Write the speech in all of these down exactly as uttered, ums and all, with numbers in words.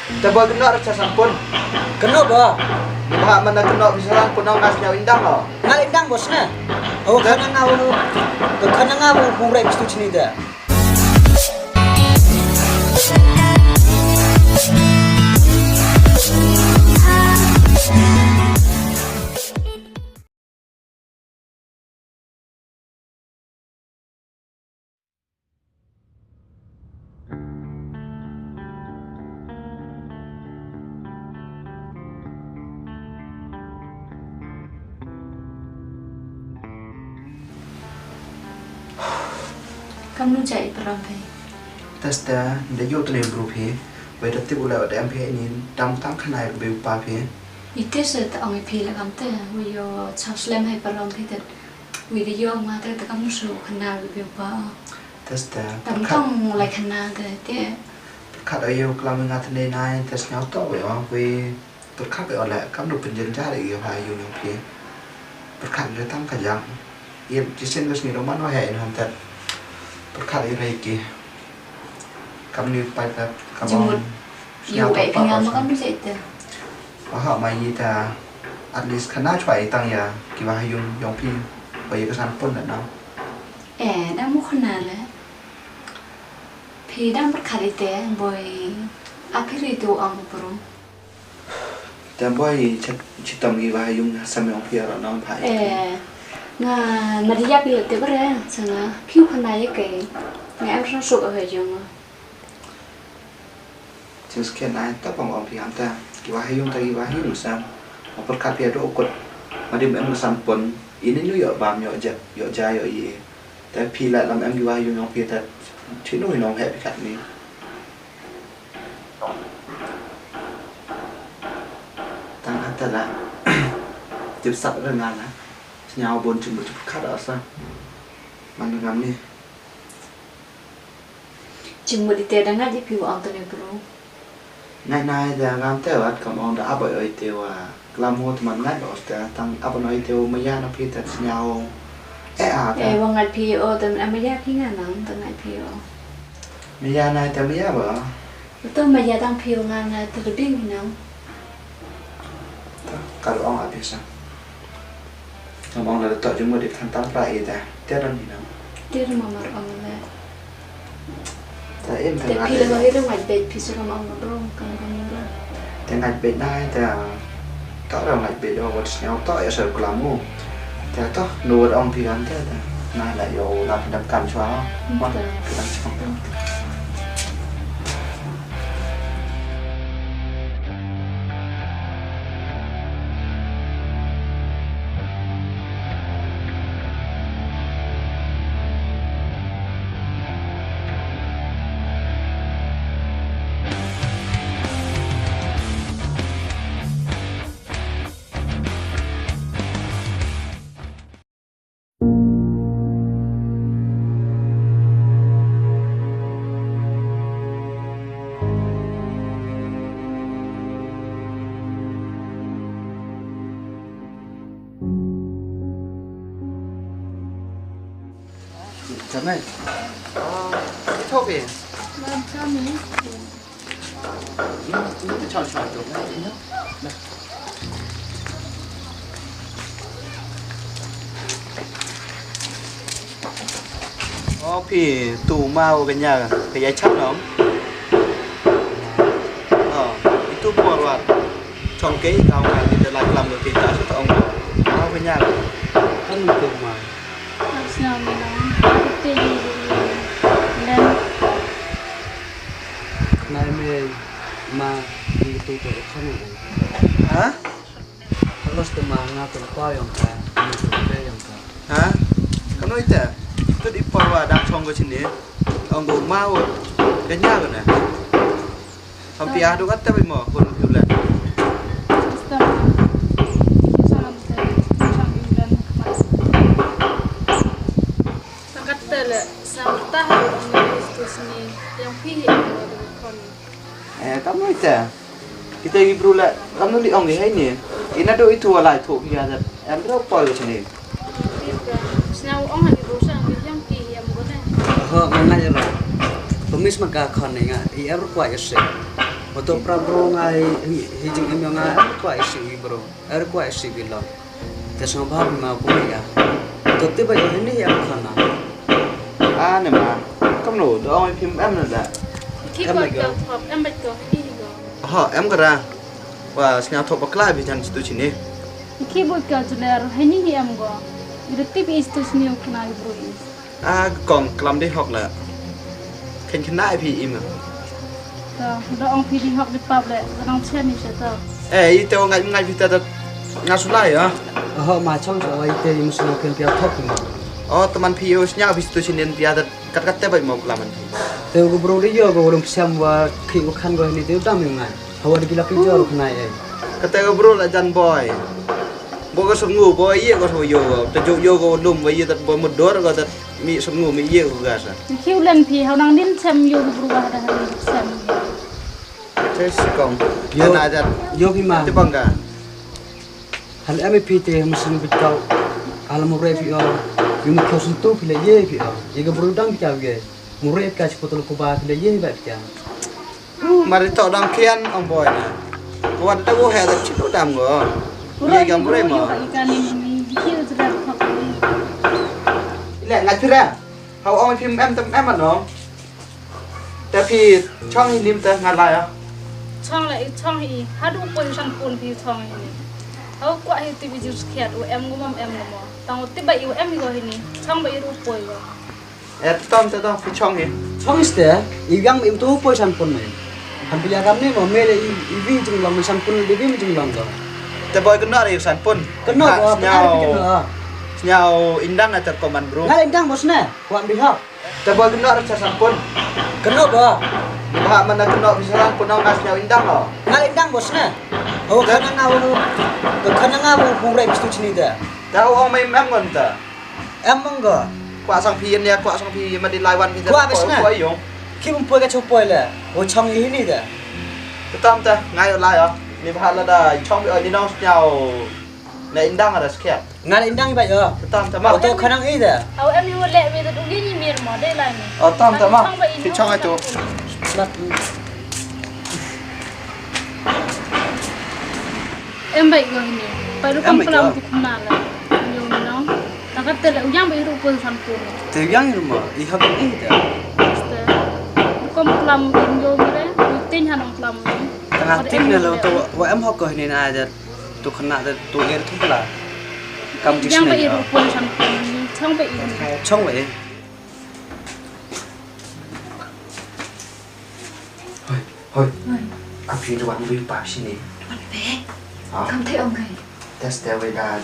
Te ba kynnoh ra cha sanpun. Kynnoh ba. Ba man da kynnoh phi cha sanpun nga sñiaw indang o. Nga indang bos ne. O khana nga u. Khana nga u hungre bistu chini da. Kamnu jait i param phi? Testa, da ïoh tene bru phi. Wei da tip u la da em phi ni dam tang khanai ka beu pa phi. Ite se ta ong i phi la kam te, wei ïoh chau slem hai param phi te. Wei da ïoh ma te ta kamnu su khana ka beu pa. Testa, tam tang lai khana te te. Pyrkhat ïoh klam nga tene nai, tes nyau to wei ong wei. Pyrkhat ïa u leh kam dei pynjynjar ïa ki ba ha ïing jong phi. Pyrkhat ïa tang ka jam. Ïa ki sien ka sngi dong man wa heh ïa u hangta. Pyrkhat ïa u leh ki. Kam ni paidbah kam. Jingmut. Ïa u ai phi ngam kam ni seh te. Wa ha mai ïa ta. At least khana chwa ïa tang ïa ki ba ha ïing jong phi. Ba ïa ka sanpun da nang. Eh, da mu khana le. Phi dang pyrkhat ïa te, boi. A phi ri tu ong pru. Te boi, chet, chitom ki ba ha ïing ha sam jong phi ro nong pha. Eh, nga ma di ïap ïa te bare, sa nga, phi u khana ïa ke. Nga em sa suk ha ïing. Jingskhem ai ta pang ong phi hangta. Ki ba ha ïing ta ki ba ha ïing sam. Ma pyrkhat phi ado kut. Ma dim em ka sanpun. Ini nu ïoh bam ïoh ja, ïoh ja ïoh ïe. Te phi la lam em ki ba ha ïing jong phi ta. Chinu ï nong heh phi kat ni. Tang ata la. Tip sap re nga la. Sñiaw bon chim chim khat asa. Man ngam ni. Chim mo di te da ngai di phi wa ong te ne bro. Ngai nai da ngam te wat kam ong da ap oi te wa. Klam mo te man ngai os te tang ap oi te wa maya na phi te sñiaw. Eh a te. Eh wa ngai phi o te maya phi nga nang te ngai phi o. Maya nai te maya ba. Betul maya tang phi o nga ngai te lebih nang. Ka ruh ong ap ïa sa. Ngam ong la da toh jingmut ïa ka than tam pra ïa da. Te don hi nang. Te don ma mar ong le. Ta im ta ngai. Te phi le ma hi le ngai beit phi sa kam ong ma bro kam ong ma bro. Te ngai beit na te. Toh ra ngai beit do wat sñiaw toh ïa sa klam u. Te toh nu wat ong phi kam te te. Na la ïa u la phi dam kam chwa. Ma phi dam chwa. Jamai. Ito ke. O phi tu ma u kanya ka ya chap nom. O itu por wa chong ke ka ong ka kita la klam ke ta sa ta ong ma u kanya. Kan tu ma. Asna mi na. Te ni ni. Nai me ma ni tu tu kham. Ha? Los te ma nga tu pa yong ka, ni tu pe yong ka. Ha? Kano ite? Tu di pa wa dang chong ko chini. Ong ko ma wo. Kanya ko na. Ham pia do kat te mo ko tu le. Sangkat te le sangkat ta ha ong ni tu sini yang pi yang ko tu kon. Eh, kam noi te. Kita gi bru la kam noi li ong gi hai ni. Ina do itu walai thu gi ada. Em bro poi sini. Sna ong ha gi bru sa gi yang pi yang ko ne. Ho, mangai ra. Pemis maka kon ni nga. I em ru kwa ya se. Mo to pra bro nga hi, hi jingim ïa nga, em kwah ïa shi bro. Er kwah ïa shi bilong. Te sngewbha ma bro ïa. To te ba ïa hini ïa khana. Ah, ne ma. Kamno, do ong phim em na da. Ki Em ba ba go. Ka thop, em ba go, ki go. Ha, em kara. Wa sngewthuh bakla bi jan situ sini. Ki bot ka juler, hini hi em go. Ida tip is tu sini u khana hi bro is. Ah, kong klam dei hok la. Khein khynnah phi im. Ta, da ong phi dei hok dei pap le, da ong chen ni sha ta. Eh, ite ong ngai ngai phi ta ta. Nga sulai ya. Oh, ma chong sa wai te im sno khein pia thok ni. Oh, teman phi yo snya phi tu sinin pia ta kat kat te bai mo klam phi. Te go bro dei yo go rung siam wa khi wa khan go ni te dam yo ngai. Hawa dei ki la ki jor khnai eh. Kata go bro la jan boy. Bo ka sngu bo ye ko so yo. Te jo yo ko lum bo ye tat bo mudor ko tat mi sngu mi ye ko ga sa. Khiu len phi hau nang din sem yo bru ba da hari sem. Te si kong. Yo. Te na jan. Yo ki ma. Te bang ka. Hal em phi te mu sing bit kau. Hal mu re phi o. Yo mu kau sentu phi le ye phi o. Ye ka bru dang phi kau ye. Mu re ka chi potol ko ba phi le ye ba phi kau. Mari tok dang kian ong boy na. Kuat da wo he da chitu dam go. Ye gam re mo. Ile ngat phi re. Hau ong phim em tem em no. Te phi chong hi lim te ngat la ya. Chong la i chong hi. Hadu pun san pun phi chong hi. Hau kwa hi ti bi jus khiat u em ngum em ngum. Tang u ti ba i u em go hi ni. Chong ba i ru poi go. Eh, te tom te tom, phi chong hi. Chong iste, i yang im tu poi san pun mai. Han pia kam ni mo, me le i, i vi jing long, san pun le vi jing long ko. Te boy kena re san pun. Kena ko, kena ko. Snyau indang na ter koman bro. Ngal indang bos ne, kuat bihak. Te boy kena re san pun. Kena ko. Bah mana kena bisa san pun ngas snyau indang ko. Ngal indang bos ne. Oh, kana nga wo, kana nga wo, wo re bistu chini da. Te ong mai mem ngon ta. Em mong go. Kwah sang phi yen ya, kwah sang phi ma di lai wan phi. Kwah bes na. Kwah yong. Ki bum poi ka chu poi le. Wo chong i ni da. Tam ta ngai lai ya. Ni ba la da chong bi ni nong snyau. Na indang ada skia. Ngai indang ba yo. Tam ta ma. To khanang i da. Au em ni wo le mi da du ni mir mo de lai ni. Oh tam ta ma. Phi chong ai tu. Em bai go ni. Pai ru kam klam tu khum na la. Yo no. Takat te la u yang bai ru pun san pun. Te yang ru ma i hak ni te. Te. Kom klam yo ni re. Tin han ong klam ni. Tanga tin ne lo to wa em hok ko ni na ja. Tu khana te tu er tu pla. Kam jis ne. Yang bai ru pun san pun. Chong bai. Chong bai. Hoi, hoi. Hoi. Aphi wan bi pa sini. Wan pe. Ah. Kam te ong kai. Tes te wei da.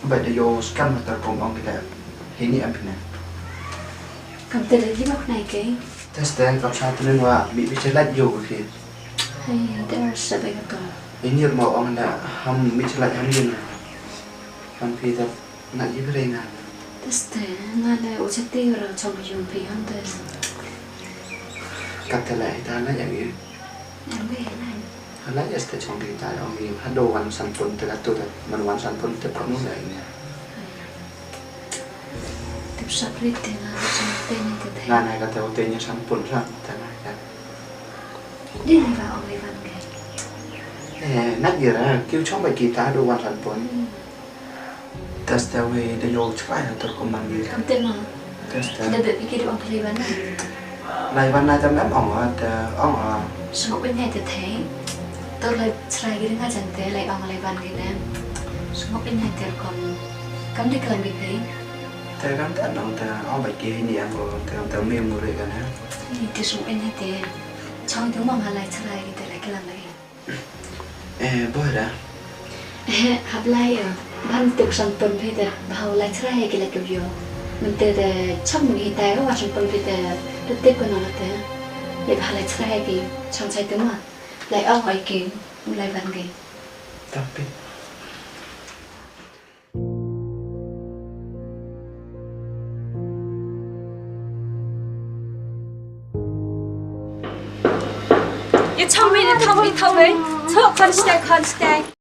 Ba de yo skam na tar pom ong kita. Hini am pina. Kam te de di mak nai kai. Tes te kam sa tunen wa mi bi chelat yo ko phi. Hai, te sa bai ka to. Ini mo ong da ham mi chelat ham yin. Ham phi da. Nga i bere nga. Teste nga le u chati ra chong yung pi hon te. Kat te le ita na yang i. Yang be na. Hala ya ste chong pi ta yang i hado wan san pun te katu te man wan san pun te pun le ni. Tip sapri te nga chong te ni te te. Nga na kate u te ni san pun sa te na ya. Din ba ong le van ke. Eh, na gira kiu chong ba kita do wan san pun. Teste wei da yo chrai ha tur kumban gi. Kam te ma. Teste. Da be pikir ong lai ban na. Lai ban na jam em ong a te ong a. Sngok pin hai te thei. Tur lai chrai gi nga jan te lai ong lai ban gi ne. Sngok pin hai te kom. Kam de klam gi thei. Te kam te nong te ong ba gi ni ang ko te kam te me mu re kan ha. Ni te sngok pin hai te. Chong te mong ha lai chrai gi te lai klam gi. Eh, boy da. Eh, hap lai eh. Ban tip san pun phi te bhau lai chrai ki lai kibyo. Mun te te cham mun hi tai ho san pun phi te te tip ko na te. Ye bha lai chrai ki chang chai te ma. Lai au ai ki lai ban ki. Tapi. Ye chong mi ne thong mi thong mi. Chok kan stai kan stai.